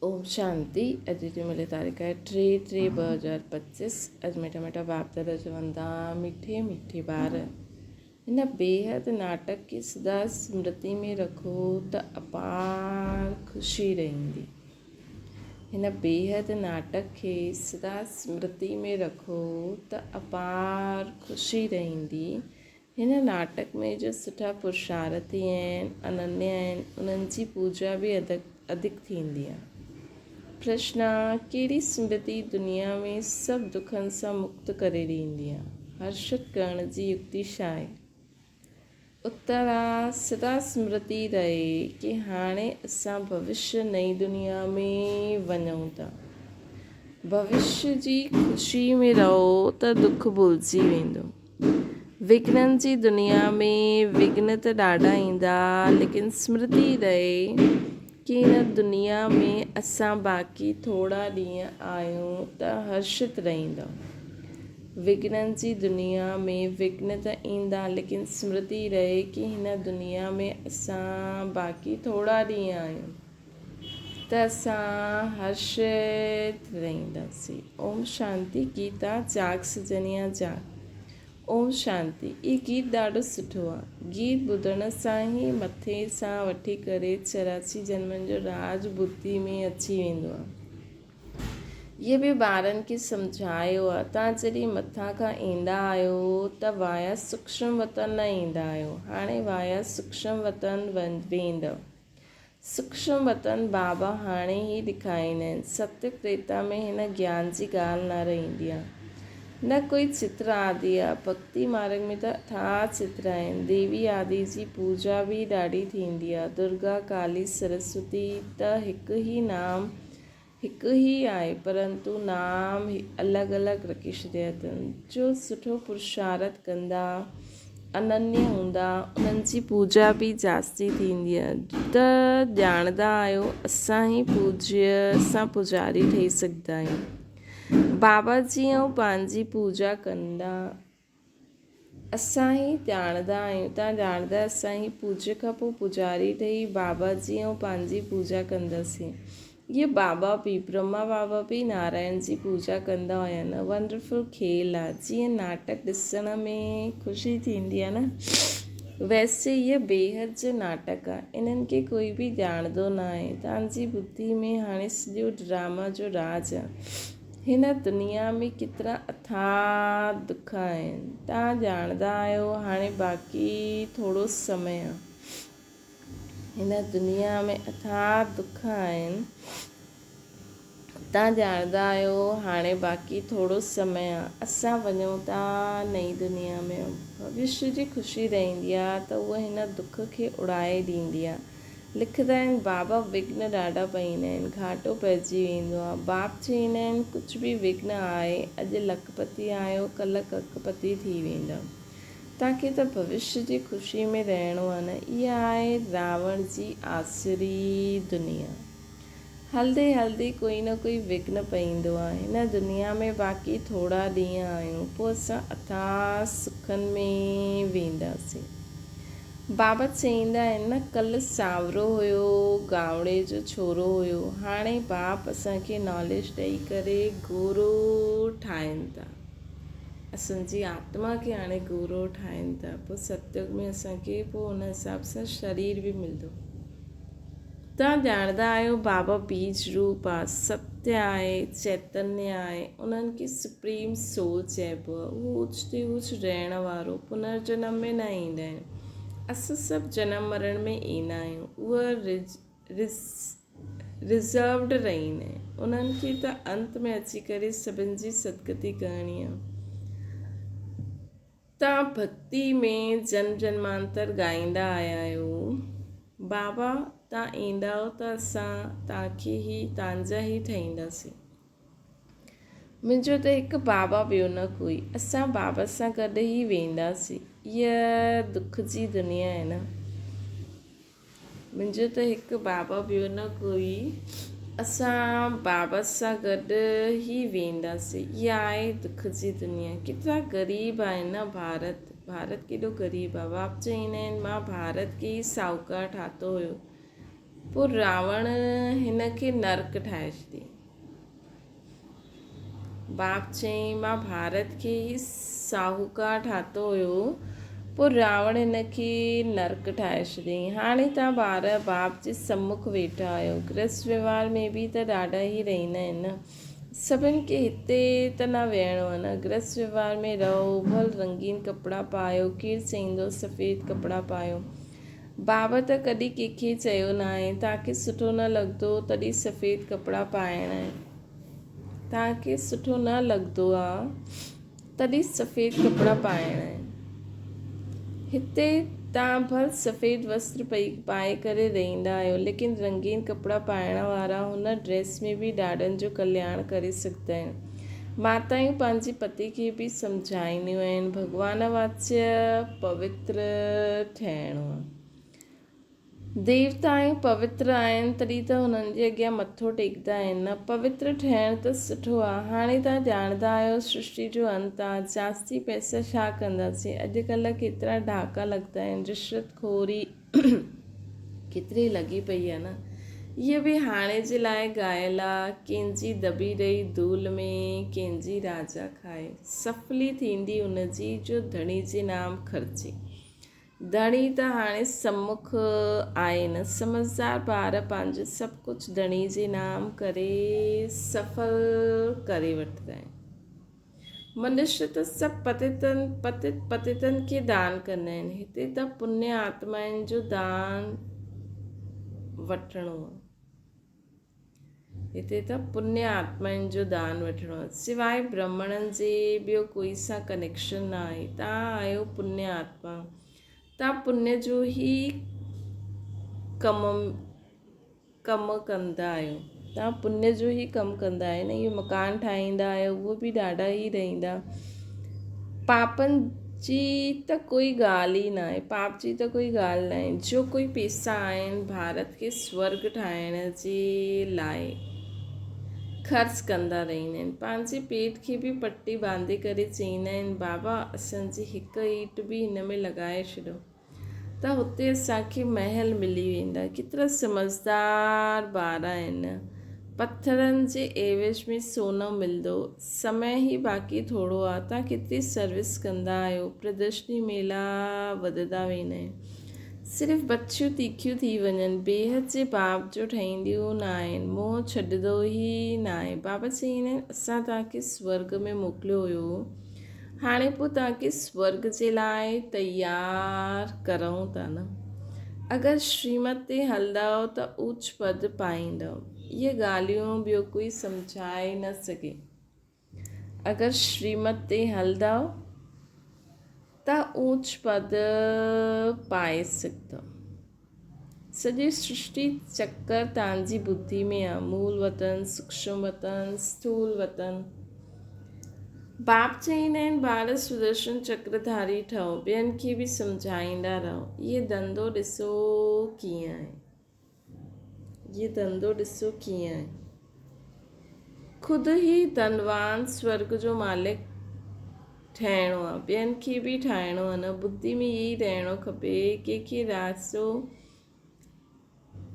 اوم شانتي اڄ جي ملي تاريخ آهي ٽي ٽي 2025 اڄ مٺا مٺا باپ دادا چون ٿا مٺي مٺي ٻار هن بيحد ناٽڪ کي سدا سمرتي ۾ رکو ته اپار خوشي رهندي هن بيحد ناٽڪ کي سدا سمرتي ۾ رکو ته اپار خوشي رهندي هن ناٽڪ ۾ جو سٺا پرشارٿي آهن، اننيا آهن، انهن جي پوڄا به اڌڪ ٿيندي آهي. پرشن، ڪهڙي سمرتي دنيا ۾ سڀ دکن سان مڪت ڪري ڏيندي آهي؟ هرشت ڪرڻ جي يڪتي ڇا آهي؟ اتر، سدا سمرتي رهي ڪي هاڻي اسان ڀوشيه نئين دنيا ۾ وڃون ٿا. ڀوشيه جي خوشي ۾ رهو ته دک ڀلجي ويندو. وگھنن جي دنيا ۾ وگھن ته ڏاڍا ايندا ليڪن سمرتي رهي ڪي هن دنيا ۾ اسان باقي ٿورا ڏينهن آهيون ته هرشت رهندا. وگھنن جي دنيا ۾ وگھن ته ايندا ليڪن سمرتي رهي ڪي هن دنيا ۾ اسان باقي ٿورا ڏينهن آهيون. ته اسان هرشت رهنداسين. اوم شانتي گيت آ جاڳ سجنيا جاڳ. اوم شانتي اي گيت ڏاڍو سٺو آ. گيت ٻڌڻ سان ئي مٿي سان وٺي ڪري 84 جنمن جو راز ٻڌي ۾ اچي ويندو آ. اهي به ٻارن کي سمجهايو آ تان جڏهن مٿان کان ايندا آهيو ته وايا سوڪشم وطن نه ايندا آهيو هاڻي وايا سوڪشم وطن ويندؤ. سوڪشم وطن بابا هاڻي ئي ڏيکاريندا آهن. ستيگ تريتا ۾ هن گيان جي ڳالهه نه رهندي آهي. نه ڪوئي چتر آدي آهي. ڀڳتي مارڳ ۾ ته اٿاهه چتر آهن. ديوي آدي جي پوڄا به ڏاڍي ٿيندي آهي. درگا، ڪالي، سرسوتي ته هڪ ئي نام هڪ ئي آهي پرنتو نام الڳ الڳ رکي ڇڏيا اٿن. جو سٺو پرشارٿ ڪندا، اننيه هوندا، انهن جي پوڄا به جاستي ٿيندي آهي ته ڄاڻندا آهيو اسان ئي پوڄيه سان پوڄاري ٺهي سگهندا آهيون. بابا جي ۽ پنهنجي پوڄا ڪندا. اسان ئي ڄاڻندا آهيون، تان ڄاڻندا اسان ئي پوڄ کان پوء پوڄاري ٺهي بابا جي ۽ پنهنجي پوڄا ڪنداسين. اهي بابا به، برهما بابا به نارائڻ جي پوڄا ڪندا هيا نه. ونڊرفل کيل آ. جيئن ناٽڪ ڏسڻ ۾ خوشي ٿيندي آ نه، ويسي اهي بيحد جو ناٽڪ آ. انهن کي ڪوئي به ڄاڻندو ناهي. تان جي ٻڌي ۾ هاڻي سڄو ڊراما جو راز آ. هن دنيا ۾ ڪيترا اٿاهه دک آهن، توهان ڄاڻندا آهيو، هاڻي باقي ٿورو سمي آ. هن دنيا ۾ اٿاهه دک آهن، توهان ڄاڻندا آهيو، هاڻي باقي ٿورو سمي آ. اسان وڃون ٿا نئين دنيا ۾. ڀوشيه جي خوشي رهندي آ ته اها هن دک کي اڙائي ڏيندي آ. لکندا آهن، بابا وگهن ڏاڍا پئيندا آهن، گهاٽو پئجي ويندو آهي. باپ چئيندا آهن، ڪجهه به وگهن آهي، اڄ لکپتي آهيو، ڪلهه ڪکپتي ٿي ويندؤ. توهان کي ته ڀوشيه جي خوشيء ۾ رهڻو آهي نه. اها آهي راوڻ جي آسري دنيا. هلندي هلندي ڪوئي نه ڪوئي وگهن پئيندو آهي. هن دنيا ۾ باقي ٿورا ڏينهن آهيون، پوء اسان اٿاهه سکن ۾ وينداسين. بابا چئيندا آهن نه ڪلهه سانورو هيو، گانوڙي جو ڇورو هيو، هاڻي باپ اسان کي ناليج ڏئي ڪري گورو ٺاهين ٿا. اسان جي آتما کي هاڻي گورو ٺاهين ٿا، پوء ستيگ ۾ اسان کي پوء ان حساب سان شرير به ملندو. توهان ڄاڻندا آهيو بابا بيج روپ آ، ستيه آهي، چيتنيه آهي، انهن کي سپريم سول چئبو آ، اهو اوچ تي اوچ رهڻ وارو پنر جنم ۾ نه ايندا آهن. اسان سڀ جنم مرڻ ۾ ايندا آهيون، اهي رزروڊ رهندا آهن، انهن کي ته انت ۾ اچي ڪري سڀن جي سدگتي ڪرڻي آ. توهان ڀڳتي ۾ جنم جنمانتر ڳائيندا آيا آهيو. بابا توهان ايندائو ته اسان توهان کي ئي توهان جا ئي ٺهينداسين. منهنجو ته هڪ بابا ٻيو نه ڪوئي. اسان بابا سان گڏ ئي وينداسين. هيء دک جي دنيا آهي نه. منهنجو ته هڪ بابا ٻيو نه ڪوئي. اسان بابا سان گڏ ئي وينداسين. اها آهي دک جي دنيا. ڪيترا غريب آهن نه ڀارت. ڀارت ڪيڏو غريب آهي. باپ چئيندا آهن مان ڀارت کي ئي ساهوڪار ٺاتو هيو. پوء راوڻ هن کي نرڪ ٺاهي ڇڏيائين. باپ چيائين، مان ڀارت کي ئي ساهوڪار ٺاتو هيو، پوء راوڻ هن کي نرڪ ٺاهي ڇڏيائين. هاڻي توهان ٻار باپ جي سمک ويٺا آهيو. گرهست وهنوار ۾ به ته ڏاڍا ئي رهندا آهن نه. سڀن کي هتي ته نه ويهڻو آهي نه. گرهست وهنوار ۾ رهو، ڀل رنگين ڪپڙا پايو، ڪير چئيندو سفيد ڪپڙا پايو. بابا ته ڪڏهن ڪنهن کي چيو ناهي، توهان کي سٺو نه لڳندو تڏهن سفيد ڪپڙا پائڻ ۽ توهان کي سٺو نه لڳندو آ تڏهن سفيد ڪپڙا پائڻ ۽ هتي توهان ڀل سفيد وستر پئي پائي ڪري رهندا آهيو ليڪن رنگين ڪپڙا پائڻ وارا هن ڊريس ۾ به ڏاڍن جو ڪلياڻ ڪري سگهندا آهن. ماتائون پنهنجي پتي کي به سمجهائينديون آهن، ڀڳوان واچيه پوتر ٺهڻو آهي. ديوتائون پوتر آهن تڏهن ته هنن جي اڳيان مٿو ٽيڪدا آهن نه. پوتر ٺهڻ ته سٺو آهي. هاڻي توهان ڄاڻندا آهيو سرشٽي جو انت آهي. جاستي پئسا ڇا ڪنداسين. اڄڪلهه ڪيترا ڍاڪا لڳتا آهن. رشوت خوري ڪيتري لڳي پئي آهي نه. اهي به هاڻي جي لاء ڳايل آ. ڪنهن جي دٻي رهي ڌول ۾، ڪنهن جي راجا کائي. سڦلي ٿيندي ان جي جو ڌڻي جي نام خرچي. ڌڻي ته هاڻي سمک آهي نه. سمجهدار ٻار پنهنجو سڀ ڪجهه ڌڻي جي نام ڪري سڦل ڪري وٺندا آهن. منشي ته سڀ پتيتن پتيت پتيتن کي دان ڪندا آهن. هتي ته پڃ آتمائن جو دان وٺڻو آهي. هتي ته پڃ آتمائن جو دان وٺڻو آهي. سواء برهمڻن جي ٻيو ڪوئي سان ڪنيڪشن نه آهي. توهان آهيو پڃ آتما. توهان پڃ جو ئي ڪم ڪم ڪندا آهيو. توهان پڃ جو ئي ڪم ڪندا آهيو نه. اهو مڪان ٺاهيندا آهيو اهو به ڏاڍا ئي رهندا. پاپن جي ته ڪوئي ڳالهه ئي ناهي. پاپ جي ته ڪوئي ڳالهه ناهي. جو ڪوئي پيسا آهن ڀارت کي سورڳ ٺاهڻ جي لاء خرچ ڪندا رهندا آهن. پنهنجي پيٽ کي به پٽي باندي ڪري چئيندا آهن بابا اسان جي هڪ ايٽ به هن ۾ لڳائي ڇڏو ته هتي اسان کي محل ملي ويندا. ڪيترا سمجهدار ٻار آهن. پٿرن جي عيوض ۾ سونو ملندو. سمي ئي باقي ٿورو آ. توهان ڪيتري سروس ڪندا آهيو. پردرشني ميلا وڌندا ويندا آهن. صرف بڇيون تيکيون ٿي وڃن. بيحد جي باب جو ٺهنديون ناهن. منهن ڇڏندو ئي ناهي. بابا چئيندا آهن اسان توهان کي سورڳ ۾ موڪليو هيو. هاڻي پوء توهان کي سورڳ جي لاء تيار ڪرون ٿا نه. اگر شريمت تي هلندؤ ته اوچ پد پائيندؤ. اهي ڳالهيون ٻيو ڪوئي سمجهائي نه سگهي. اگر شريمت تي هلندؤ ته اوچ پد پائي سگهندؤ. سڄي سرشٽي چڪر توهان جي ٻڌي ۾ آ، مول وطن، سوڪشم وطن، اسٿول وطن. باپ چئيندا آهن ٻار سدرشن چڪر ڌاري ٺهو، ٻين کي به سمجهائيندا رهو. اهي ڌنڌو ڏسو ڪيئن آهي. اهي ڌنڌو ڏسو ڪيئن آهي. خود ئي ڌنوان سورڳ جو مالڪ ٺهڻو آ، ٻين کي به ٺاهڻو آ نه، ٻڌي ۾ ئي رهڻو کپي، ڪنهن کي راستو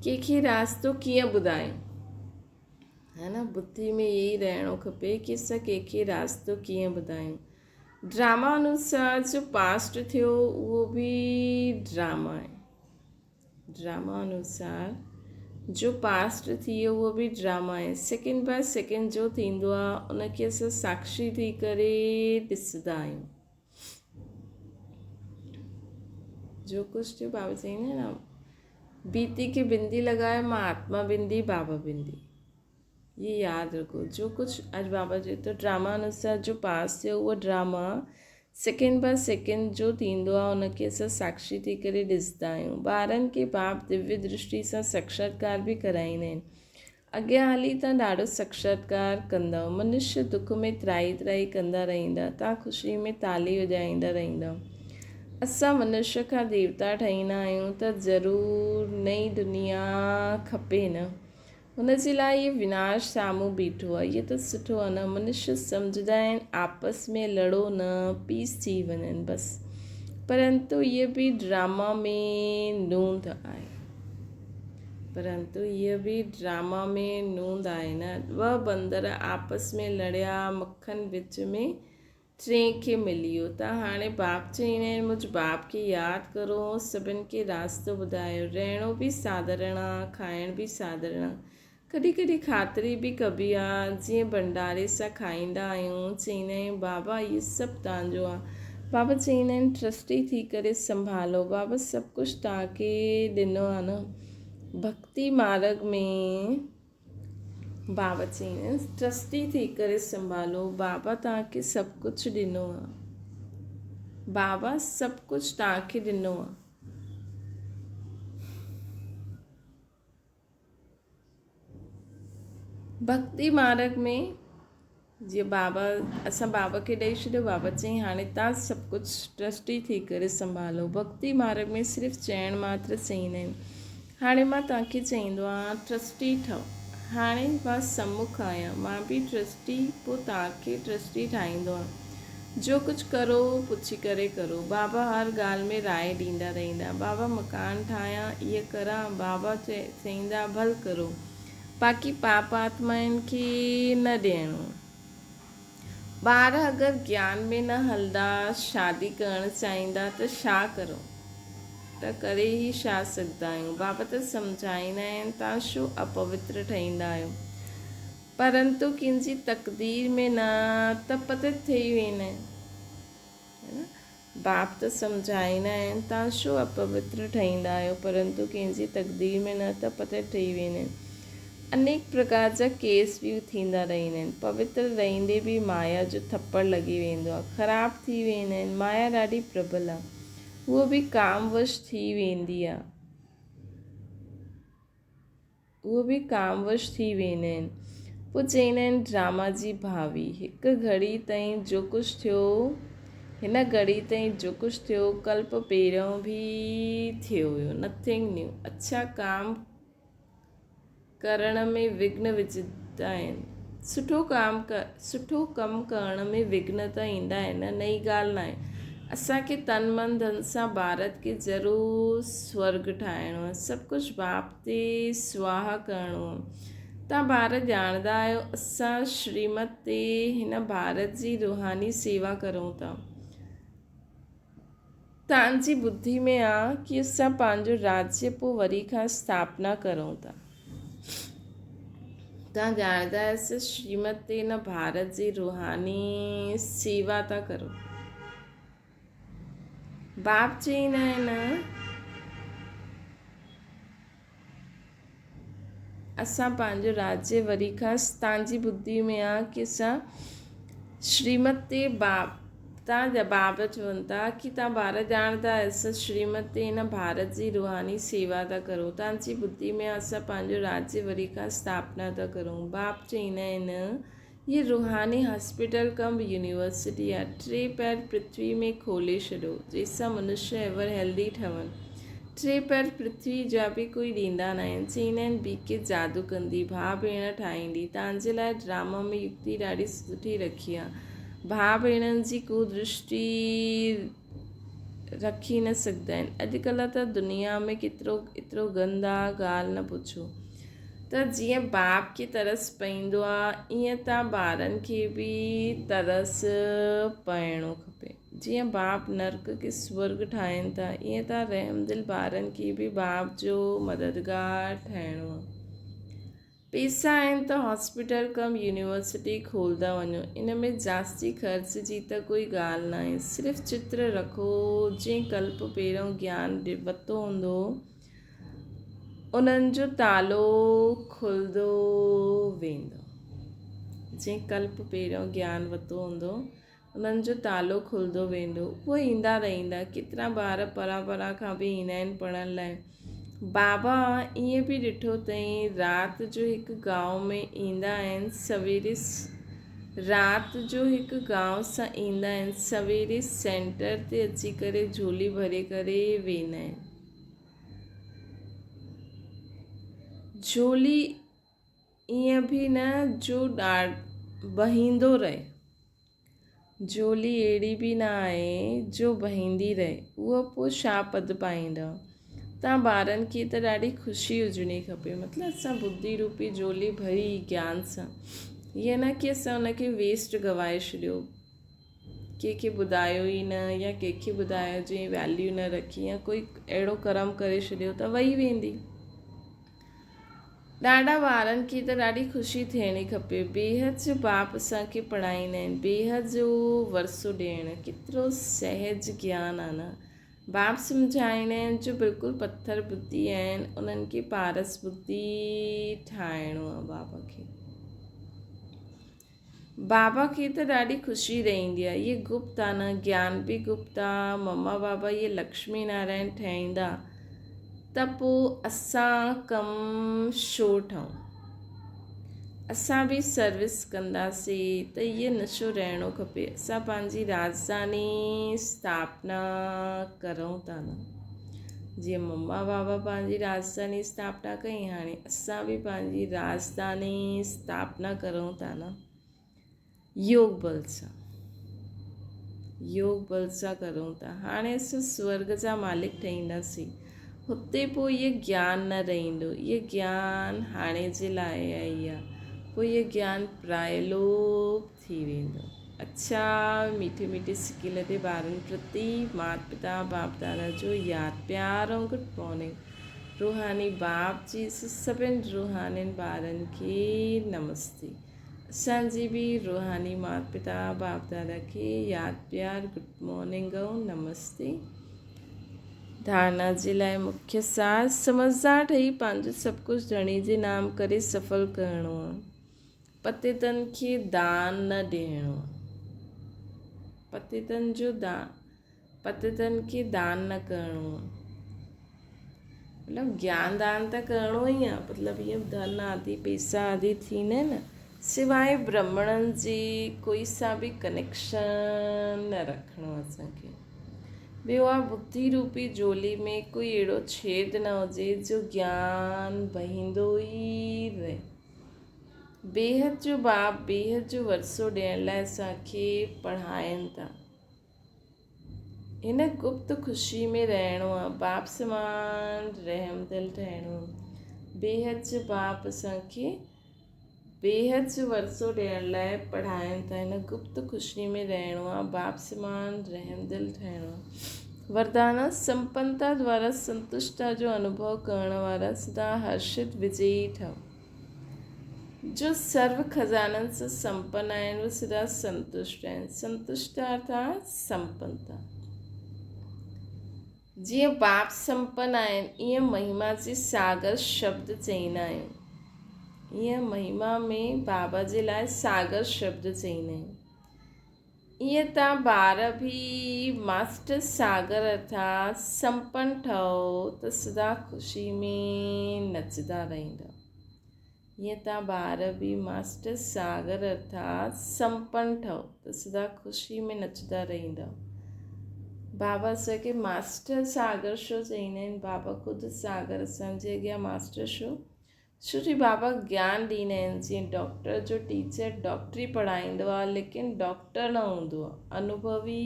ڪنهن کي راستو ڪيئن ٻڌايون ها نه، ٻڌي ۾ ئي رهڻو کپي ڪي اسان ڪنهن کي راستو ڪيئن ٻڌايون. ڊراما انوسار جو پاسٽ ٿيو اهو به ڊراما آهي. ڊراما انوسار جو پاسٽ ٿي ويو اهو به ڊراما آهي سيڪنڊ باء سيڪنڊ جو ٿيندو آهي ان کي اسان ساکشي ٿي ڪري ڏسندا آهيون جو ڪجهه ٿيو بابا چئيندا آهن بيتي کي بندي لڳايو مان آتما بندي بابا بندي یہ ياد رکو جو ڪجهه اڄ بابا چئي ٿو ڊراما انوسار جو پاس ٿيو اهو ڊراما سيڪنڊ باء سيڪنڊ جو ٿيندو آهي ان کي اسان ساکشي ٿي ڪري ڏسندا آهيون ٻارن کي باپ دويه درشٽي سان ساکشاتڪار به ڪرائيندا آهن اڳيان هلي تان ڏاڍو ساکشاتڪار ڪندؤ منشي دک ۾ ترائي ترائي ڪندا رهندا تان خوشي ۾ تالي وڄائيندا رهندؤ اسان منشي کان ديوتا ٺهيندا آهيون ته ضرور نئين دنيا کپي نه هن جي لاء اهي وناش سامهون بيٺو آهي. اهو ته سٺو آهي نه. منشي سمجهندا آهن آپس ۾ لڙو نه، پيس ٿي وڃن بس. پرنتو اهي به ڊراما ۾ نوند آهي. پرنتو هيء به ڊراما ۾ نوند آهي نه. ٻه بندر آپس ۾ لڙيا، مکن وچ ۾ ٽئين کي ملي ويو. ته هاڻي باپ چئيندا آهن، مجھ باپ کي ياد ڪرو، سڀن کي راستو ٻڌايو. رهڻو به ساڌارڻ آ، کائڻ به ساڌارڻ آ. ڪڏهن ڪڏهن خاطري به ڪبي آ، جيئن ڀنڊاري سان کائيندا آهيون، چئيندا آهيون، بابا اهو سڀ توهان جو آ. بابا چئيندا آهن، ٽرسٽي ٿي ڪري سنڀالو، بابا سڀ ڪجهه توهان کي ڏنو آ نه. ڀڳتي مارڳ ۾. بابا چيائينس، ٽرسٽي ٿي ڪري سنڀالو، بابا توهان کي سڀ ڪجهه ڏنو آ. بابا سڀ ڪجهه توهان کي ڏنو آ. ڀڳتي مارگ ۾ جيئن بابا اسان بابا کي ڏئي ڇڏيو، بابا چيائين هاڻي توهان سڀ ڪجهه ٽرسٽي ٿي ڪري سنڀالو. ڀڳتي مارگ ۾ صرف چئڻ ماتر چئيندا آهن. هاڻي مان توهان کي چئيندو آهيان ٽرسٽي ٺهو. هاڻي مان سمک آهيان، مان به ٽرسٽي، پوء توهان کي ٽرسٽي ٺاهيندو آهيان. جو ڪجهه ڪرو پڇي ڪري ڪرو. بابا هر ڳالهه ۾ راء ڏيندا رهندا. بابا مڪان ٺاهيان، ايء ڪران، بابا چئيندا ڀل ڪرو. باقي پاپ آتمائن کي نه ڏيڻو. ٻار اگر گيان ۾ نه هلندا، شادي ڪرڻ چاهيندا ته ڇا ڪرون؟ ته ڪري ئي ڇا سگهندا آهيون؟ بابا ته سمجهائيندا آهن، توهان ڇو اپوتر ٺهيندا آهيو؟ پرنتو ڪن جي تقدير ۾ نه ته پتت ٿي ويندا آهن. باپ ته سمجهائيندا آهن، توهان ڇو اپوتر ٺهيندا آهيو، پرنتو ڪنهن جي تقدير ۾ نه ته پتت ٺهي ويندا آهن. انيڪ پرڪار جا ڪيس به ٿيندا رهندا آهن. پوتر رهندي به مايا جو ٿپڙ لڳي ويندو آهي. خراب ٿي ويندا آهن. مايا ڏاڍي پربل آهي. هوء به ڪام وش ٿي ويندي آهي. اهو به ڪاموش ٿي ويندا آهن. پوء چئيندا آهن ڊراما جي ڀاوي هڪ گهڙي تائين جو ڪجهه ٿيو هن گهڙي تائين جو ڪجهه ٿيو ڪلپ پهريون به ٿيو هيو نٿنگ نيو اڇا ڪام ڪرڻ ۾ وگهن وجهندا آهن سٺو ڪام سٺو ڪم ڪرڻ ۾ وگهن ته ايندا آهن نئين ڳالهه ناهي اسان کي تن من ڌن سان ڀارت کي ضرور سورڳ ٺاهڻو آهي. سڀ ڪجهه باپ تي سواها ڪرڻو آهي. توهان ٻار ڄاڻندا آهيو اسان شريمت تي هن ڀارت جي روحاني سيوا ڪرون ٿا. توهان جي ٻڌي ۾ آ ڪي اسان پنهنجو راجيه پوء وري کان اسٿاپنا ڪرون ٿا. توهان ڄاڻندا آهيو اسان شريمت تي هن ڀارت جي روحاني سيوا ٿا ڪرون. باپ چئيندا آهن اسان پنهنجو راجيه وري کان توهان جي ٻڌي ۾ آ ڪي اسان شريمت تي باپ تان جا باب چون ٿا ڪي تان ٻار ڄاڻندا آهيو اسان شريمت تي هن ڀارت جي روحاني سيوا ٿا ڪرون تان جي ٻڌي ۾ اسان پنهنجو راجيه وري کان اسٿاپنا ٿا ڪرون باپ چئيندا آهن هي روحاني هاسپيٽل ڪم يونيورسٽي آ ٽي پير پرٿوي ۾ کولي ڇڏو جيسان منشيه ايور هيلدي ٺهن ٽي پير پرٿوي جا به ڪوئي ڏيندا ناهن چئيندا آهن بي ڪي جادو ڪندي ڀاء ڀيڻ ٺاهيندي تان جي لاء ڊراما ۾ يڪتي ڏاڍي سٺي رکي آ ڀاء ڀيڻن جي ڪو درشٽي رکي نه سگهندا آهن. اڄڪلهه ته دنيا ۾ ڪيترو ايترو گند آ ڳالهه نه پڇو. ته جيئن باپ کي ترس پئيندو آ ايئن ته ٻارن کي به ترس پئڻو کپي. جيئن باپ نرڪ کي سورڳ ٺاهين ٿا ايئن ته رحمدل ٻارن کي به باپ جو مددگار ٺهڻو آ. پيسا آهن ته هاسپيٽل ڪم يونيورسٽي کولدا وڃو ان ۾ جاستي خرچ جي ته ڪوئي ڳالهه ناهي صرف چتر رکو جنهن ڪلپ پهريون گيان وتو هوندو انهن جو تالو کلدو ويندو جنهن ڪلپ پهريون گيان وتو هوندو انهن جو تالو کلندو ويندو. اهي ايندا رهندا. ڪيترا ٻار پران پران کان به ايندا آهن پڙهڻ لاء. بابا ائين به ڏٺو اٿئي رات جو هڪ گانء ۾ ايندا آهن سويري رات جو هڪ گانء سان ايندا آهن سويري سينٽر تي اچي ڪري جهولي ڀري ڪري ويندا آهن. جهولي ائين به نه جو بهيندو رهي. جهولي اهڙي به نه آهي جو بهيندي رهي. اهو پوء ڇا پد پائيندؤ؟ تان ٻارن کي ته ڏاڍي خوشي هجڻي کپي مطلب اسان ٻڌي روپي جهولي ڀري گيان سان ائين نه ڪي اسان ان کي ويسٽ گوائي ڇڏيو ڪنهن کي ٻڌايو ئي نه يا ڪنهن کي ٻڌايو جي ويليو نه رکي يا ڪوئي اهڙو ڪرم ڪري ڇڏيو ته وئي ويندي. ڏاڍا ٻارن کي ته ڏاڍي خوشي ٿيڻي کپي بيحد جو باپ اسان کي پڙهائيندا آهن بيحد جو ورثو ڏيڻ ڪيترو سهج گيان آ نه باپ سمجهائيندا آهن جو بلڪل پٿر ٻڌي آهن انهن کي پارس ٻڌي ٺاهڻو آ بابا کي. بابا کي ته ڏاڍي خوشي رهندي آ اهي گپت آ نه گيان به گپت آ مما بابا اهي لڪشمي نارائڻ ٺهيندا ته پو اسان ڪم شو ٺهون. اسان به سروس ڪنداسين ته اهي نشو رهڻو کپي اسان پنهنجي راڄڌاني اسٿاپنا ڪرون ٿا نه جيئن مما بابا پنهنجي راڄڌاني اسٿاپنا ڪئي هاڻي اسان به پنهنجي راڄڌاني اسٿاپنا ڪرون ٿا نه يوگ بل سان يوگ بل سان ڪرون ٿا هاڻي اسان سورگ جا مالڪ ٺهينداسين هتي پوء اهي گيان نه رهندو اهي گيان هاڻي جي لاء آئي آ پوء اهي گيان پرائلوپ ٿي ويندو اڇا ميٺي ميٺي سڪيل تي ٻارن پرتي مات پتا باپ دادا جو ياد پيار ۽ گڊ مارننگ روحاني باپ جي سڀن روحانين ٻارن کي نمستي اسان جي به روحاني مات پتا باپ دادا کي ياد پيار گڊ مارننگ ۽ نمستي. ڌارنا جي لاء مکيه سار سمجهدار ٺهي پنهنجو سڀ ڪجهه ڌڻي جي نام ڪري سڦل ڪرڻو آ. پتيتن کي دان نه ڏيڻو آ. پتيتن جو دان پتيتن کي دان نه ڪرڻو آ. مطلب گيان دان ته ڪرڻو ئي آ مطلب ائين ڌن آدي پيسا آدي ٿيندا آهن نه سواء برهمڻن جي ڪوئي سان به ڪنيڪشن نه رکڻو اسان کي ٻيو آ ٻڌي روپي جهولي ۾ ڪوئي اهڙو ڇيد نه هجي جو گيان بهيندو ئي رهي بيحد جو باپ بيحد جو ورثو ڏيڻ لاء اسان کي پڙهائين ٿا هن گپت خوشي ۾ رهڻو آ، باپ سمان رحمدل ٺهڻو آ. بيحد جو باپ اسان کي بيحد جو ورثو ڏيڻ لاء پڙهائين ٿا. هن گپت خوشي ۾ رهڻو آ، باپ سمان رحمدل ٺهڻو آ. وردان، سمپنتا دوارا سنتشٽا جو انوڀو ڪرڻ وارا سدا هرشت وجئي ٺهو. جو سرو خزانن سان سمپن آهن اهي سدا سنتشٽ آهن. سنتشٽ ارٿات سمپنتا. جيئن باپ سمپن آهن ايئن مهما جي ساگر شبد چئيندا آهيون. ايئن مهما ۾ بابا جي لاء ساگر شبد چئيندا آهيون. ايئن تان ٻار به ماسٽر ساگر ارٿات سمپن ٺهو ته سدا خوشي ۾ نچندا رهندا. ايئن تان ٻار به ماسٽر ساگر ارٿات سمپن ٺهو ته سدا خوشي ۾ نچندا رهندا. بابا اسان کي ماسٽر ساگر شو چئيندا آهن. بابا خود ساگر اسان جي اڳيان ماسٽر شو سٺي بابا گيان ڏيندا آهن جيئن ڊاڪٽر جو ٽيچر ڊاڪٽري پڙهائيندو آهي ليڪن ڊاڪٽر نه هوندو آهي انوڀوي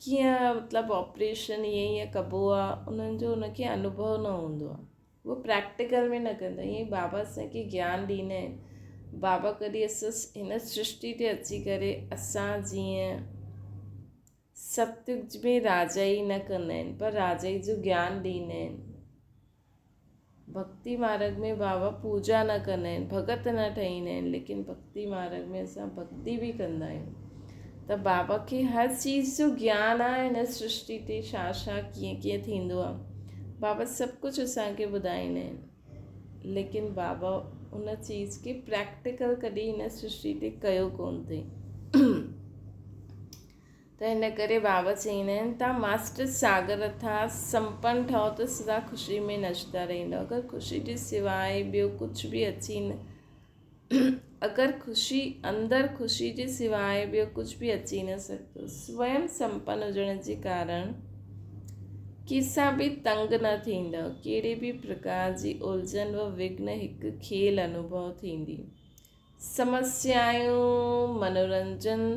ڪيئن مطلب آپريشن ائين ائين ڪبو آهي انهن جو ان کي انوڀو نه هوندو آهي اهو پريڪٽيڪل ۾ نه ڪندا ائين ئي بابا اسان کي گيان ڏيندا آهن بابا ڪڏهن اسان هن سرشٽي تي اچي ڪري اسان جيئن ستيگ ۾ راجائي نه ڪندا آهن پر راجائي جو گيان ڏيندا آهن. ڀڳتي مارگ ۾ بابا پوڄا نه ڪندا آهن، ڀڳت نه ٺهيندا آهن ليڪن ڀڳتي مارگ ۾ اسان ڀڳتي به ڪندا آهيون ته بابا کي هر چيز جو گيان آهي هن سرشٽي تي ڇا ڇا ڪيئن ڪيئن ٿيندو آهي بابا سڀ ڪجهه اسان کي ٻڌائيندا آهن ليڪن بابا ان چيز کي پريڪٽيڪل ڪڏهن هن سرشٽي تي ڪيو ڪونه اٿئي. ته ان ڪري بابا چئيندا آهن ته ماسٽر ساگر اٿا سمپن ٺهو ته سدا خوشي ۾ نچندا رهندؤ اگر خوشي جي سواء ٻيو ڪجهه به اچي نه اگر خوشي اندر خوشي جي سواء ٻيو ڪجهه به اچي نه سگهندو سويم سمپن هجڻ جي ڪارڻ ڪنهن سان به تنگ نه ٿيندؤ ڪهڙي به پرڪار جي الجهن و وگهن هڪ کيل انوڀو ٿيندي سمسيائون منورنجن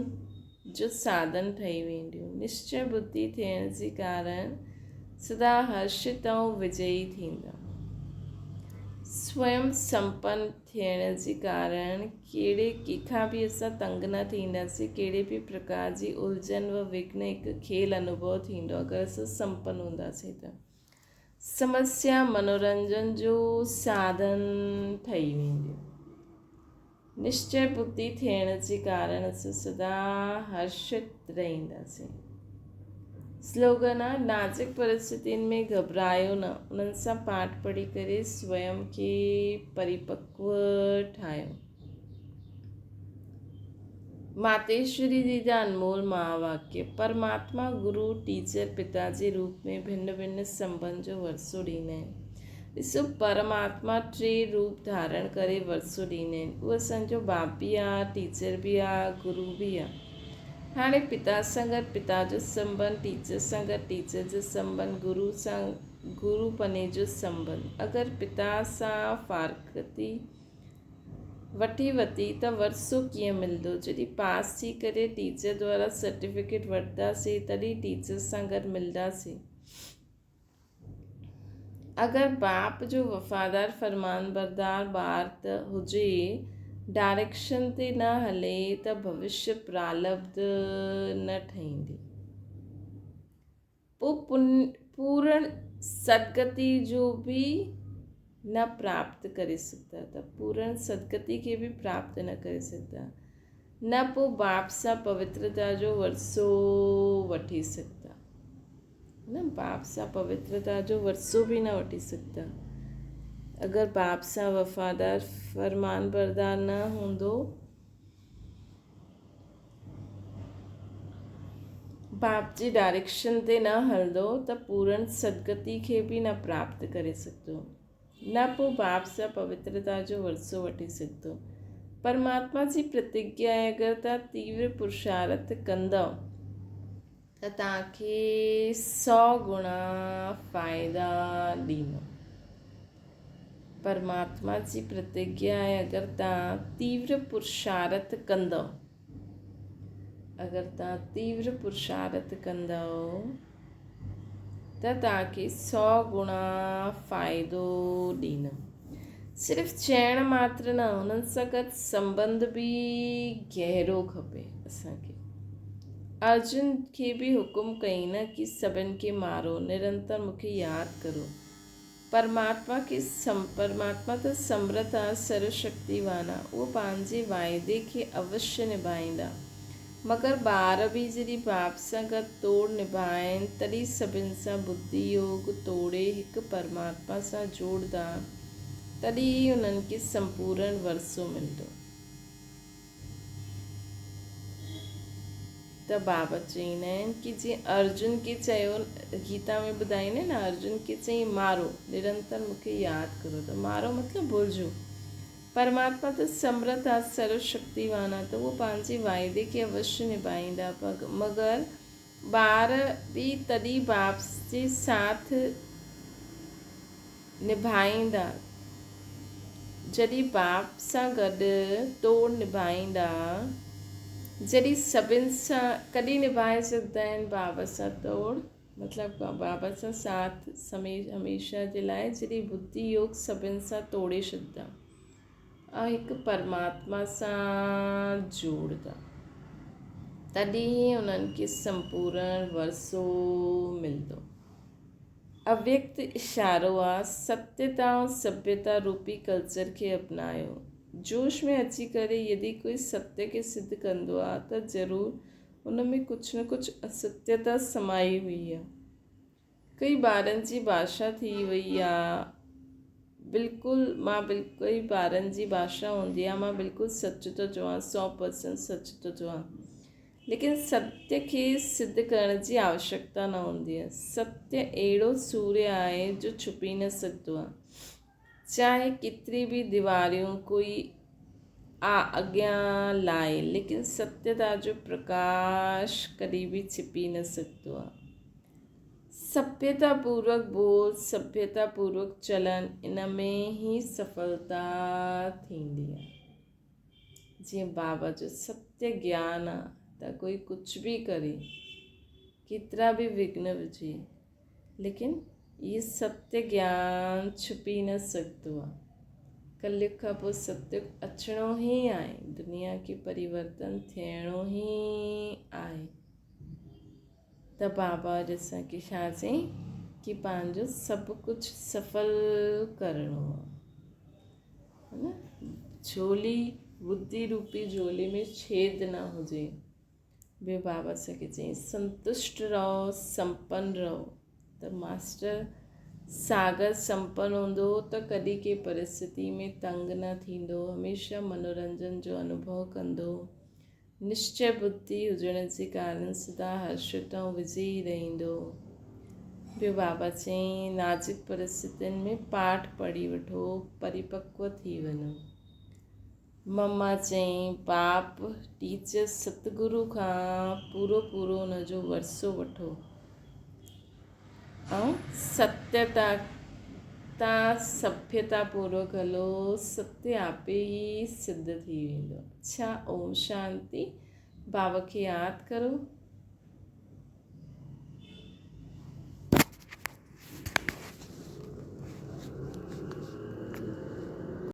جو ساڌن ٺهي وينديون. نشچي ٻڌي ٿيڻ جي ڪارڻ سدا هرشت ۽ وجئي ٿيندا. سويم سمپن ٿيڻ جي ڪارڻ ڪهڙي ڪنهن کان به اسان تنگ نه ٿينداسين، ڪهڙي به پرڪار جي الجهن و وگهن هڪ کيل انوڀو ٿيندو اگر اسان سمپن هونداسين ته. سمسيا منورنجن جو ساڌن ٺهي وينديون. نشچي ٻڌي ٿيڻ جي ڪارڻ اسين سدا هرشت رهنداسين. سلوگن آ، نازڪ پرسٿتين ۾ گهٻرايو نه، انهن سان پاٺ پڙهي ڪري سويم کي پريپڪو ٺاهيو. ماتيشوري جي جا انمول مها واڪيه، پرماتما گرو، ٽيچر، پتا جي روپ ۾ ڀن ڀن سنٻنڌ جو ورثو ڏيندا آهن. ڏسو پرماتما ٽي روپ ڌارڻ ڪري ورثو ڏيندا آهن. اهو اسان جو باپ به آ، ٽيچر به آ، گرو به آ. هاڻي پتا سان گڏ پتا جو سنٻنڌ، ٽيچر سان گڏ ٽيچر جو سنٻنڌ، گرو سان گرو پني جو سنٻنڌ. اگر پتا سان فارغتي وٺي وتي ته ورثو ڪيئن ملندو؟ جڏهن پاس ٿي ڪري ٽيچر دوارا سرٽيفڪيٽ وٺنداسين تڏهن ٽيچر سان گڏ ملنداسين. اگر باپ جو وفادار فرمانبردار ٻار ته هجي، ڊائريڪشن تي نه هلي ته ڀوشيه پرالبڌ نه ٺهيندي. پوء پورڻ سدگتي جو به نه پراپت ڪري سگهندا ته پورڻ سدگتي کي به پراپت نه ڪري سگهندا نه پوء باپ سان پوترتا جو ورثو وٺي سگهندا. نه باپ سان پوترتا جو ورثو به نه وٺي سگهندا. اگر باپ سان وفادار فرمانبردار نه هوندو، باپ جي ڊائريڪشن تي نه هلندو ته پورن سدگتي کي به نه پراپت ڪري سگهندو. نه پوء باپ سان پوترتا جو ورثو وٺي سگهندو. پرماتما جي پرتگيا آهي اگر توهان تيور پرشارٿ ڪندؤ ته توهان کي سؤ گڻا فائدا ڏيندو. پرماتما جي پرتگيا آهي اگر توهان تيور پرشارٿ ڪندؤ، اگر توهان تيور پرشارٿ ڪندؤ ته توهان کي سؤ گڻا فائدو ڏيندو. صرف چئڻ ماتر نه، انهن سان گڏ سنٻنڌ به گهرو کپي اسان کي. ارجن کي به حڪم ڪئي نه ڪي سڀن کي مارو، نرنتر مون کي ياد ڪرو. پرماتما کي پرماتما ته سمرٿ آ، سرو شڪتيوان آ، اهو پنهنجي واعدي کي اوشيه نڀائيندا. مگر ٻار به جڏهن باپ سان گڏ توڙ نڀائين، تڏهن سڀن سان ٻڌي يوگ توڙي هڪ پرماتما سان جوڙدا، تڏهن ئي انهن کي سمپورڻ ورثو ملندو. ته بابا چئيندا آهن ڪي جيئن ارجن کي چيو گيتا ۾ ٻڌائيندا آهن نه ارجن کي چئين مارو نرنتر مون کي ياد ڪرو ته مارو مطلب ڀلجو پرماتما ته سمرٿ آ سرو شڪتيوان آ ته اهو پنهنجي واعدي کي اوشيه نڀائيندا مگر ٻار به تڏهن باپ جي ساٿ نڀائيندا، جڏهن باپ سان گڏ توڙ نڀائيندا، جڏهن سڀن سان ڪڏهن نڀائي سگهندا آهن بابا سان توڙ مطلب بابا سان ساٿ هميشه جي لاء جڏهن ٻڌي يوگ سڀن سان توڙي ڇڏندا ۽ هڪ پرماتما سان جوڙدا تڏهن ئي انهن کي سمپورڻ ورثو ملندو. اويڪت اشارو آ، ستيتا ۽ سڀيتا روپي ڪلچر کي اپنايو. جوش ۾ اچي ڪري يدي ڪوئي ستيه کي سڌ ڪندو آ ته ضرور ان ۾ ڪجهه نه ڪجهه اسستيتا سمائي هئي آ. ڪئي ٻارن جي ڀاشا ٿي وئي آ. بلڪل مان بلڪل ٻارن جي ڀاشا هوندي آ مان بلڪل سچ ٿو چوان سو پرسنٽ سچ ٿو چوان. ليڪن ستيه کي سڌ ڪرڻ جي آوشڪتا نه هوندي آهي. ستيه اهڙو سوريه آهي جو ڇپي نه سگهندو آهي. چاهي ڪيتري به ديواريون ڪوئي آ اڳيان لائي ليڪن ستيتا جو پرڪاش ڪڏهن به ڇپي نه سگهندو آهي. سڀيتا پوروڪ ٻول، سڀيتا پوروڪ چلن ان ۾ ئي سڦلتا ٿيندي آهي. جيئن بابا جو ستيه گيان آ ته ڪوئي ڪجهه به ڪري، ڪيترا به وگهن وجهي، ليڪن اهي ستيه گيان ڇپي نه سگهندو آهي. ڪليگ کان پوء ستيگ اچڻو ئي آهي، دنيا کي پريورتن ٿيڻو ئي آهي. ته بابا اڄ اسان کي ڇا چئي ڪي پنهنجو سڀ ڪجهه سڦل ڪرڻو آهي نه جهولي ٻڌي روپي جهولي ۾ ڇيد نه هجي. ٻيو بابا اسان کي چئي سنتشٽ رهو سمپن رهو ته ماسٽر ساگر سمپن هوندو ته ڪڏهن ڪنهن پرسٿتي ۾ تنگ نه ٿيندو هميشه منورنجن جو انوڀو ڪندو نشچي ٻڌي هجڻ جي ڪارڻ سدا هرشت ۽ وجئي رهندو. ٻيو بابا چيائين، نازڪ پرسٿتين ۾ پاٺ پڙهي وٺو، پريپڪو ٿي وڃو. مما چيائين، باپ، ٽيچر ستگرو کان پورو پورو ان جو ورثو وٺو ۽ ستيتا تان سڀيتا پوروڪ هلو، ستي آپي ئي سڌ ٿي ويندو. اڇا اوم شانتي. بابا کي ياد ڪرو.